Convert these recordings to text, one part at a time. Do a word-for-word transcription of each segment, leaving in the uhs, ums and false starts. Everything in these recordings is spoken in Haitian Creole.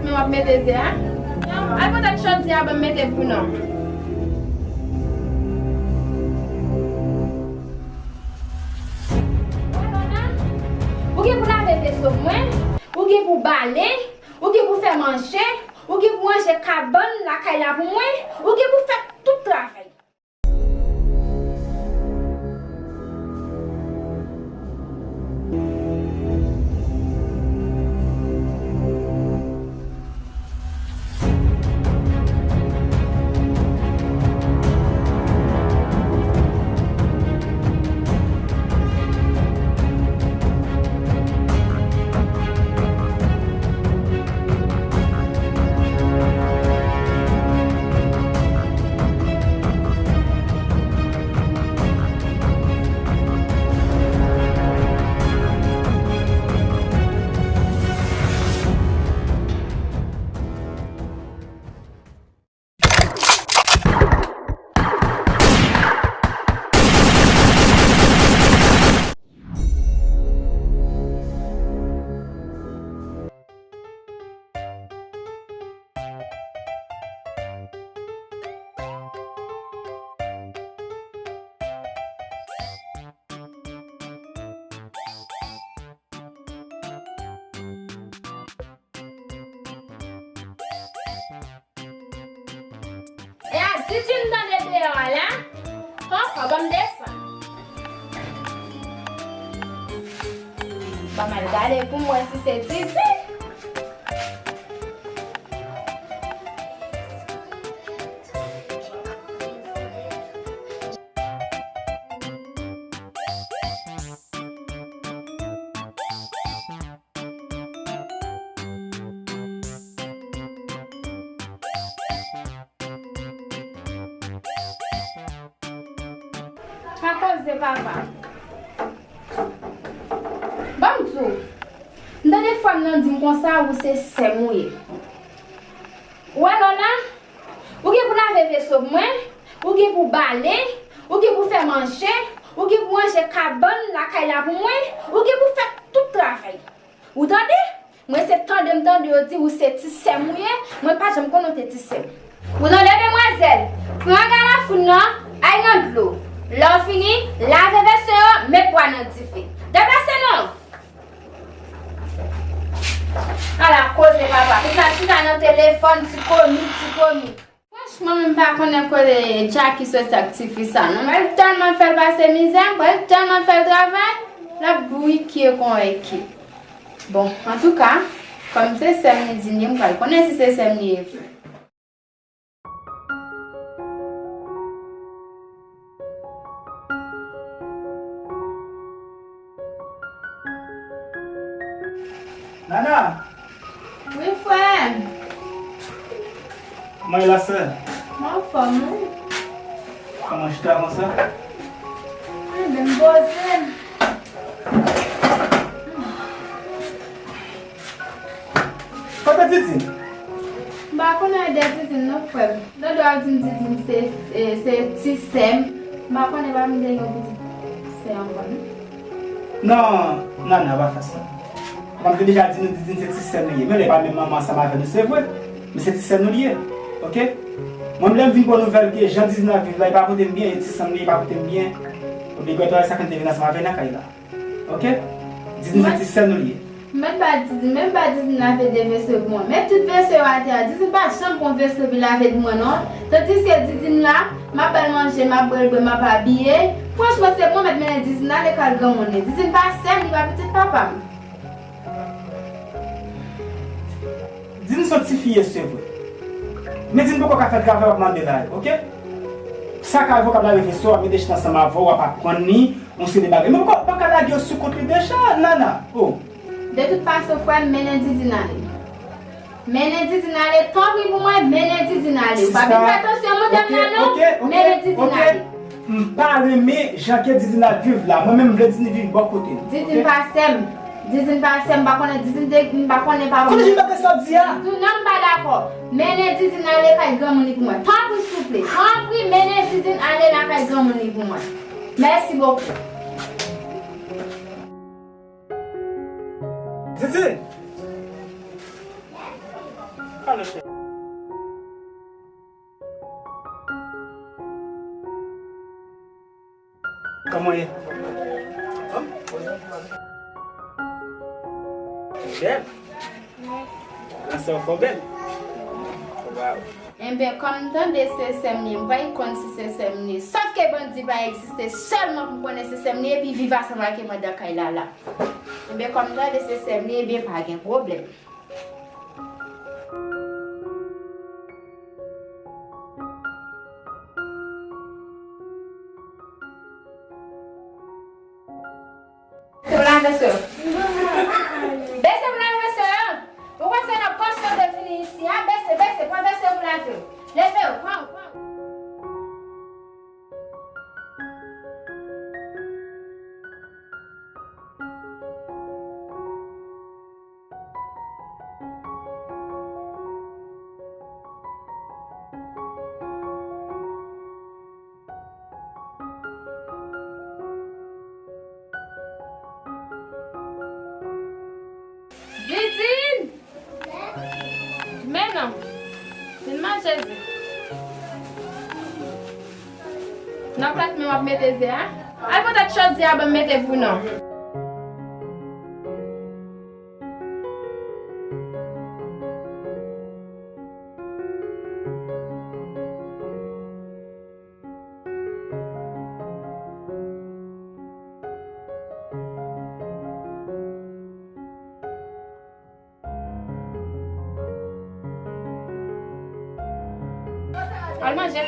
Men w ap mete ze a? Al pote chòdyè a ban m mete pou nou. Ou gen pou lave veso mwen, ou gen pou bale, ou gen pou fè manje, ou gen pou ranje kabann lakay la pou mwen, ou gen pou fè tout travay. E a Didi m tande deyò a la. Papa, ban m desann. Ban m al gade pou m wè si se Didi. Pa koze, papa. Ban m di w, m tande frè m nan di m konsa ou se sè m ou ye. Ou wè Lòna, ou gen pou lave veso pou mwen, ou gen pou bale, ou gen pou fè manje, ou gen pou ranje kabann lakay la pou mwen, ou gen pou fè tout travay. Ou tande? Mwen se tande m tande yo di ou se ti sè m ou ye, mwen pa janm konnen w te ti sè m. Ou tande demwazèl? Pran galafoun nan, al nan dlo. Lè w fini, lave veso yo, met pwa nan dife. Deplase non! Ala koze papa, tout la chita nan telefòn, ti komik, ti komik. Franchman, m pa konnen kote Jacky soti ak tifi sa, non. M pral tèlman fè l pase mizè, m pral tèlman fè l travay, l ap brike kon wè ki. Bon, antouka, kòm se sè m li di m ye, m pral konnen si se sè m li ye vre. Nana! Wi, frè m. Kòman ye la, sè? Mwen anfòm, wi. Kòman chita konsa? Mwen menm poze m. Kote Didine? M pa konnen de Didine non, frè m. Dodo ap di m Didine se, e, se ti sè m. M pa konnen, pa m gen yon pitit sè ankò non. Non, Nana, pa fè sa. Kòm m te deja di nou, Didine se ti sè nou li ye. Men li pa menm manman ansanm avè nou, se vre. Men se ti sè nou li ye. Oke? Mwen, lè m vin pran nouvèl ke jan Didine ap viv la, li pa pote m byen, e ti sè m li ye, li pa pote m byen. Obligatwa, sa k fè m te vin ansanm avè l nan kay la. Oke? Didine se ti sè nou li ye. Mwen pa Didine, men m pa Didine lave de veso pou mwen. Men tout veso yo atè a. Didine pa janm pran veso epi lave pou mwen non. Tandiske Didine la, m ap ba l manje, m ap ba l bwè, m ap abiye. Franchman, se mwen mèt mennen Didine ale kay granmoun li. Didine pa sè m, li pa pitit papa m. Didine se yon tifi ye, se vre. Men Didine poko ka fè travay w ap mande la yo, oke? Sa ka rive w k ap lave veso, w ap mete chita ansanm avè w, w ap aprann li yon seri de bagay. Men poko, pa ka lage yo sou kont li deja, Nana. Oh. De tout fason, frè m, mennen Didine ale. Mennen Didine ale, tanpri pou mwen, mennen Didine ale. Ou pa vin fè tansyon moute m la non, mennen Didine ale. M pa renmen jan ke Didine ap viv la. Mwen menm, m vle Didine viv bò kote m. Didine pa sè m. Didine pa sè m, m pa konnen Didine te, m pa konnen pa mwen. Kote Didine pa sa w di a? Di non, m pa dakò. Mennen Didine ale kay granmoun li pou mwen. Tanpri, souple. Tanpri, mennen Didine ale lakay granmoun li pou mwen. Mèsi bokou. Didine! Kòman ye? Bèl. Nan sè w fò bèl. Waw. Enben, kòm m tande se sè m li ye, m pa konn si se sè m li ye. Sòf ke bandi pa egziste, sèlman pou m konnen se sè m li ye, epi viv ansanm ak mwen nan kay la la. Enben, kòm m tande se sè m li ye, enben, pa gen pwoblèm. Se pou lave se yo. Bese pou lave se yo. Ou wè se nan pòch yo te vini isi a. Bese, bese, pran bese pou lave yo. Leve yo, pran, pran. Didine! Men non. Vin manje, Didine. Nan plat men w ap mete ze a. Al pote chodyè a ban m mete pou nou. Al manje.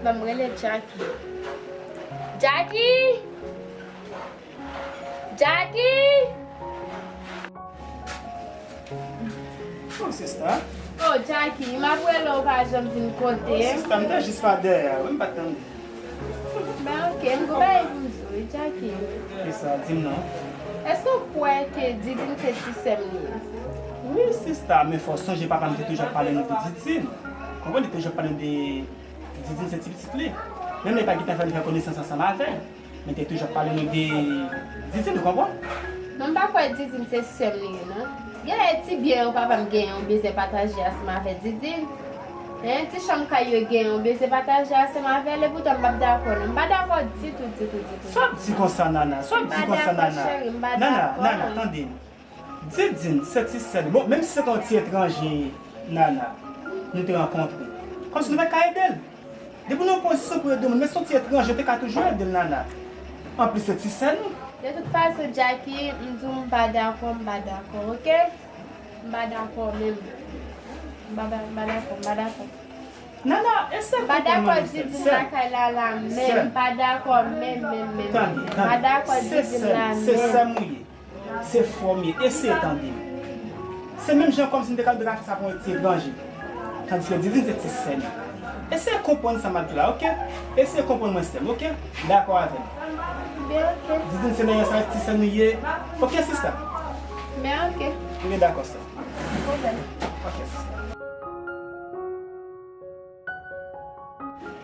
Ban m rele Jackie. Jackie! Jackie! Oh, sista. Oh, Jackie, m ap rele w, ou pa janm vin kote m. Oh, sista, m te jis pa dèyè a wi, m pa t tande. Ben, ok, m gon bagay pou m di w, wi, Jackie. Kisa? Di m non. Èske w kwè ke Didine se ti sè m li ye? Wi, sista, men fò w sonje papa m te toujou ap pale nou de Didine. Konprann, li te toujou ap pale nou de Didine se ti pitit li. Menm lè li pa t gentan fè nou fè konesans ansanm avè l, men te toujou ap pale nou de Didine, ou konprann? Non, m pa kwè Didine se sè m li ye, non. Genlè ti byen yo papa m genyen, yo bezwen pataje ansanm avè Didine. Hein, ti chanm kay yo genyen, yo bezwen pataje ansanm avè l, epoutan m p ap dakò, non. M pa dakò ditou, ditou, ditou. Sa w ap di konsa, Nana? Sa w ap di konsa, Nana? M pa dakò, cheri, m pa dakò, non. Nana, Nana, tande m. Didine, se ti sè l. Bon, menm si se t yon ti etranje, Nana, nou te rankontre, kòmsi nou pa t ka ede l. Depi nou nan pozisyon pou ede moun, men se yon ti etranje, nou te ka toujou ede l, Nana. Anplis, se ti sè nou. De tout fason, Jackie, m di w m pa dakò, m pa dakò, ok? M pa dakò menm. M pa, m pa dakò, m pa dakò. Nana, eseye konprann mwen, sè m. M pa dakò Didine lakay la la menm. M pa dakò menm, menm, menm. Tande, tande. M pa dakò Didine la menm. Se sè m ou ye. Se frè w m ye, eseye tande m. Se menm jan kòmsi m te ka, m te ka fè sa pou yon ti etranje. Tandiske Didine se ti sè m. Eseye konprann sa m ap di w la, ok? Eseye konprann mwen, sè m, ok? Dakò avè m. Ben, ok. Didine se nan yon sa ti sè nou ye. Ok, sista? Ben, ok. Ebyen, dakò, sè m. Pwoblèm. Ok, sista.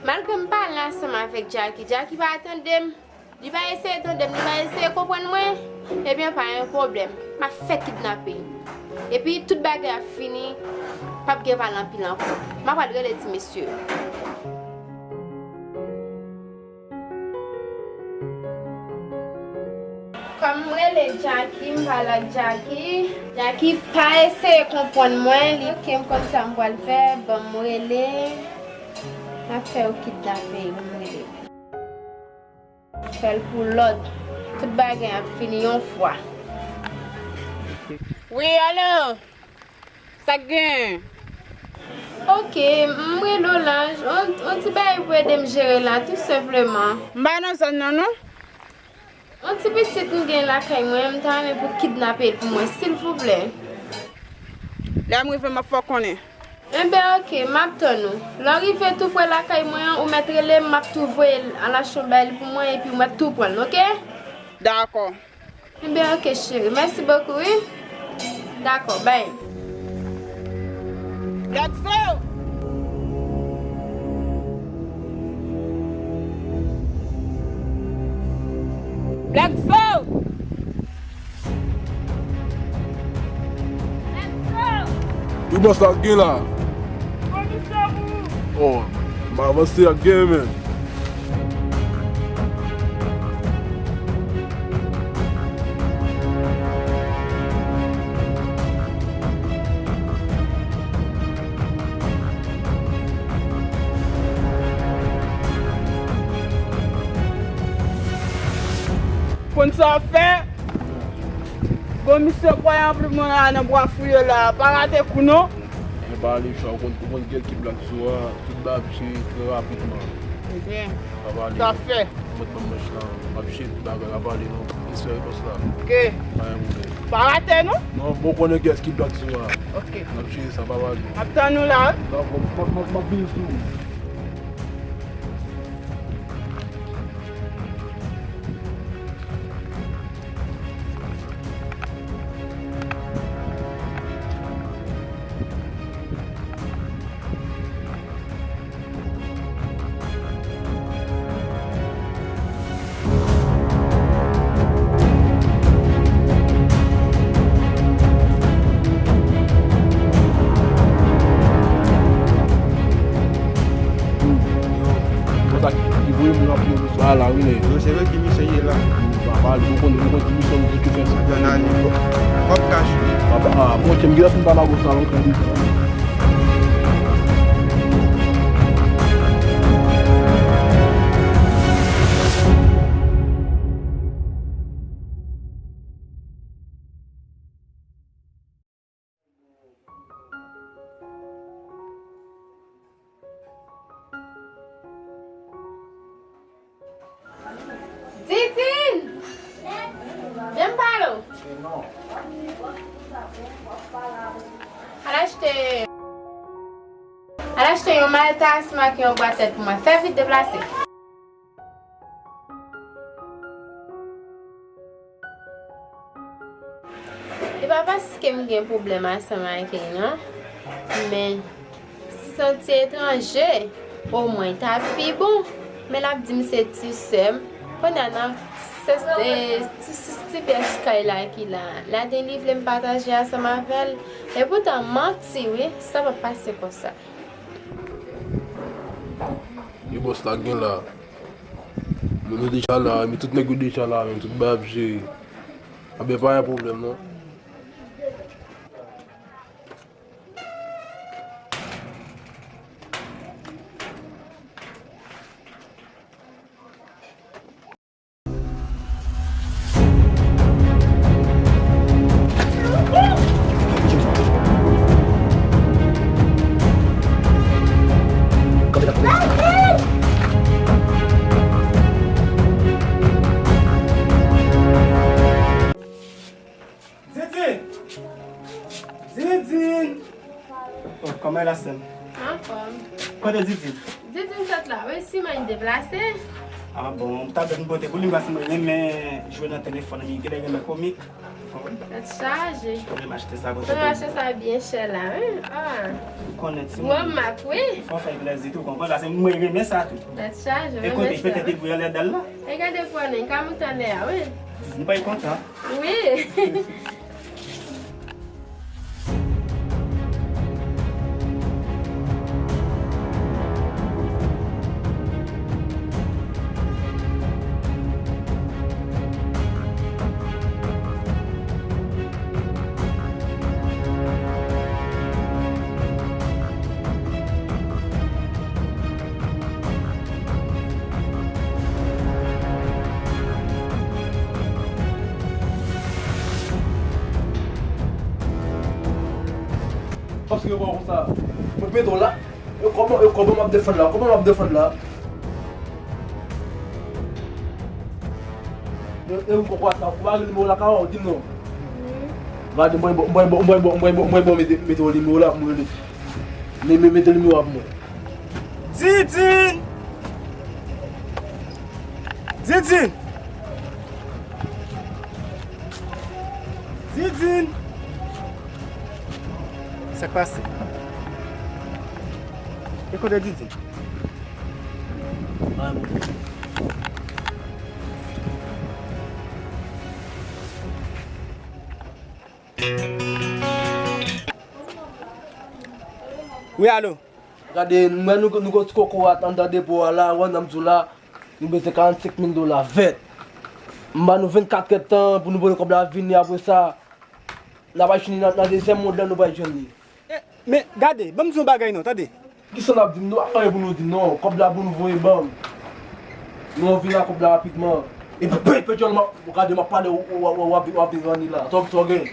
Malgre m pale ansanm avèk Jackie, Jackie pa tande m. Li pa eseye tande m, li pa eseye konprann mwen, ebyen, pa gen pwoblèm. M ap fè kidnape l. Epi, tout bagay ap fini, p ap gen pale anpil ankò. M ap al rele ti mesye yo. Kòm m rele Jackie, m pale ak Jackie. Jackie pa eseye konprann mwen, li, ok, m konn sa m pral fè, ban m rele. M ap fè yo kidnape l, m rele. Fè l pou lòd. Tout bagay ap fini yon fwa. Wi, alo? Sa k gen? Ok, m rele w la. On, on ti bagay pou ede m jere la, tou senpleman. M pa nan zòn nan, non. On ti pitit m gen lakay mwen, m ta renmen pou kidnape l pou mwen, silvouplè. Lè m rive, m ap fè w konnen. Enben, oke, m ap tann ou. Lè w rive tou pre lakay mwen an, ou mèt rele m, m ap tou voye l a la chanm bay li pou mwen, epi ou mèt tou pran l, oke? Dakò. Enben, oke, cheri. Mèsi bokou, wi. Dakò, bay. Black Soul! Black Soul! Wi, bòs, la gen la. Oh, m avanse ak gen, men. Konn sa w fè? Bon, misye kwè anpil moun la nan bwa fouye la. Pa rate kou non. Mwen pa ale chwa, ou konn, ou konn gen ki Black Soul a, tout bagay ap chire trè rapidman. Ebyen, pa pale sa non. Fè. Mwen ban manch la, m ap chire tout bagay, pa pale non. Respè bòs la. Ok. Pa gen pwoblèm. Pa rate non. Non, bon, ou konnen kiyès ki Black Soul a. Ok. M ap chire sa, pa pale. M ap tann ou la. Dakò, m ap, m ap, m ap vini sou ou. Konsa ki voye moun ap pran sou a la, wi, nèg. Yo, se vre ki misye ye la. Papa, nou konn, nou konn ki misyon nou te fè sa. Nan, nan, w ap kache. Papa, ah, bon, m gen lè pou m pale avè w sa lontan deja. Didine! Vin pale w. Al achte, al achte yon maltas ak yon bwa tèt pou mwen. Fè vit, deplase. E pa paske m gen pwoblèm ansanm ak li non, men si se yon ti etranje, omwen ta pi bon. Men l ap di m se ti sè m. Kounye a nan se, e, ti, ti, ti pyès kay la ki la. La di li vle m pataje ansanm avè l. Epoutan manti wi, sa p ap pase konsa. E bòs la gen la. Nou, nou deja la, men tout nèg yo deja la, men tout bagay ap jere. Anben, pa gen pwoblèm non. Didine! Didine! Oh, kòman e la, sè m? Anfòm. Kote Didine? Didine sot la, wi, siman li deplase. Ah bon, m ta dwe pote pou li, paske mwen renmen jwe nan telefòn, li genlè renmen komik. Ou konprann? Tèt chaje. Mwen m achte sa kote pou li. Mwen achte sa byen chè la, wi. Ah. Ou konnen ti moun. Gwo mak, wi. Fò fè plezi tou, konprann? Paske mwen renmen sa tou. Tèt chaje, mwen renmen sa. E kote, petèt li pou y ale dal la? E gade pou ane, ka mouton lè a, wi. Didine pa kontan. Wi. Paske bon konsa. Mwen pete w la. E kòman, e kòman m ap defann la? Kòman m ap defann la? E, e ou konprann sa? Ou pa gen nimewo lakay ou, di m non. Gade, mwen, mwen, mwen, mete, mete yon nimewo la pou mwen rele. Men, men, mete nimewo a pou mwen. Didin! Didin! Didin! Sa k pase? E kote Didin? Wi, alo. Gade, m wè nou, nou gon ti kokorat anndan depo a la, wè nan m di w la, nou bezwen karannsenk mil dola vèt. M ba nou vennkat èdtan pou nou voye kòb la vini, apre sa, n ap al jwenn li nan, nan dezyèm mond lan, nou pral jwenn li. Eh, men, gade, ban m di yon bagay non, tande. Kisa n ap di m? Nou pa gen anyen pou nou di m non, kòb la pou nou voye ban m. Nou anvi la kòb la rapidman. Epi, pe, pe, djòl, m ap, gade, m ap pale, w, w, w, w ap, w ap vin ranni la. Sa w, sa w gen?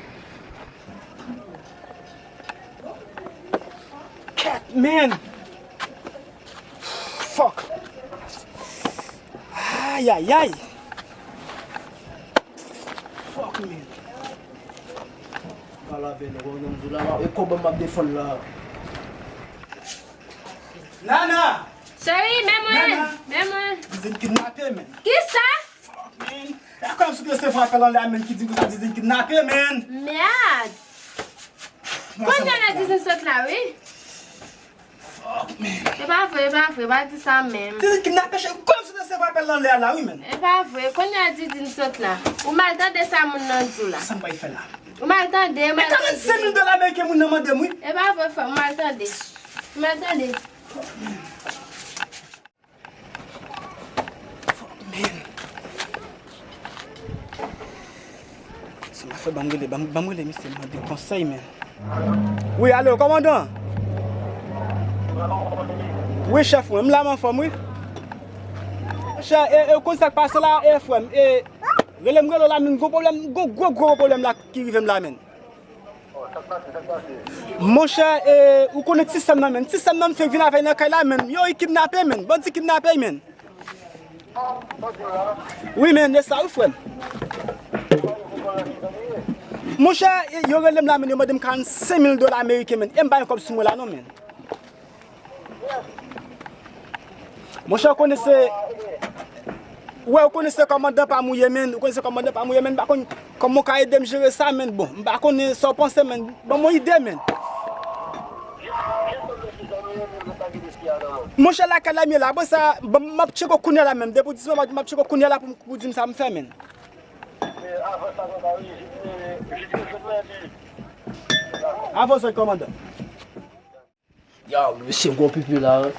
Cat, man! Fuck! Ay, ay, ay! Fuck, man! Pale avè nou, wè, nan di la, e kòb m ap defann la. Nana! Cheri, men mwen! Nana! Men mwen! Dizin kidnape, man. Kisa? Fuck, man. E a kòm sou resevwa apèl anlè a, man, ki di konsa Dizin kidnape, man. Merde! Kounye a Dizin sot la, wi. Fuck, man. E pa vre, e pa vre, pa di sa menm. Dizin kidnape, cheri, kòm sou resevwa apèl anlè a la, wi, man. E pa vre, kounye a Dizin sot la. Ou mal tande sa moun nan di w la. Sa m pral fè la? Ou mal tande, ou mal tande. E karannsenk mil dola ameriken moun nan mande m, wi. E pa vre, frè m, ou mal tande. Ou mal tande. Fuck, man. Sa m ap fè, ban m rele, ban m, ban m rele misye, mande konsèy, man. Wi, alo, kòmandan? Wi, chèf mwen, m la, m anfòm, wi. Chè, e, e, ou konn sa k pase la, e, frè m, e, rele m, rele w la, men gwo pwoblèm, gwo, gwo, gwo pwoblèm la ki rive m la, man. Monchè, e, ou konnen ti sè m nan, man. Ti sè m nan, m fenk vin avè l nan kay la, man. Yo, li kidnape, man. Bandi kidnape, man. Wi, man, e sa, wi, frè m. Monchè, e, yo rele m la, man. Yo mande m karannsenk mil dola ameriken, man. E m pa gen kòb sou mwen la, non, man. Monchè, ou konnen se, wè, ou konnen se kòmandan pa m ou ye, man. Ou konnen se kòmandan pa m ou ye, man. M pa konn kòman w ka ede m jere sa, man. Bon, m pa konnen sa w panse, man. Ban m yon ide, man. Monchè, lakay la m ye la. Apre sa, bon, m ap tcheke w kounye a la menm. Depi w di m, m ap tcheke w kounye a la pou, pou di m sa m fè, man. Avanse, kòmandan. Yow, mesye, gwo pipi la, wi.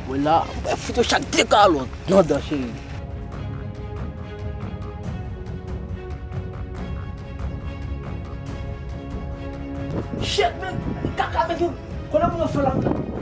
Mwen la, mwen fout yo chak de kalòt nan dan, cheri. Shit, man! Kaka, man! Konnen moun yo fè la.